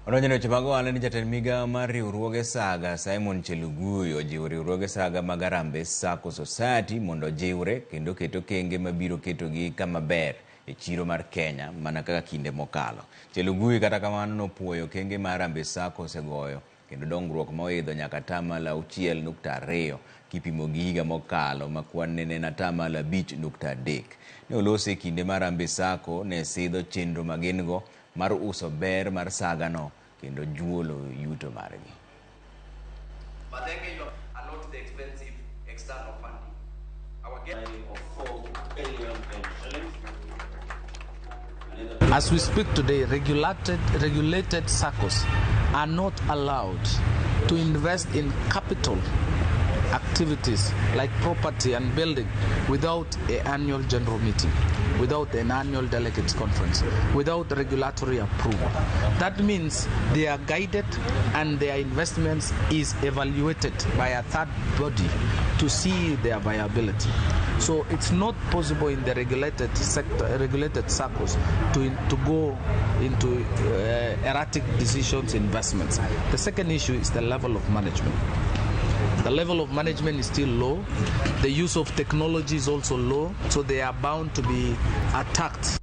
Odonjo e weche mag ohala ni jatend migawo mar riwruoge saga Simon Chelugui ojiwo riwruoge saga mag Harambee Sacco Society mondo ojiwre kendo ket okenge mabiro ketogi kama ber e chiro mar Kenya mana kaka kinde mokalo. Chelugui kata kamano nopuoyo okenge ma Harambee Sacco osegoyo kendo dongruok ma oidho nyaka 6.2% kipimo gi higa mokalo ma kwan ne en 5.3%. Ne olose e kinde ma Harambee Sacco ne sidho chenro ma gin go mar uso ber mar sagano kendo juolo yuto margi. Mathenge, you are not the expensive external funding. Our of 4 billion shillings. And in the As we speak today, regulated SACCOs are not allowed to invest in capital activities like property and building without an annual general meeting, without an annual delegates conference, without regulatory approval. That means they are guided and their investments is evaluated by a third body to see their viability. So it's not possible in the regulated sector, regulated SACCOs to go into erratic decisions, investments. The second issue is the level of management. The level of management is still low. The use of technology is also low, so they are bound to be attacked.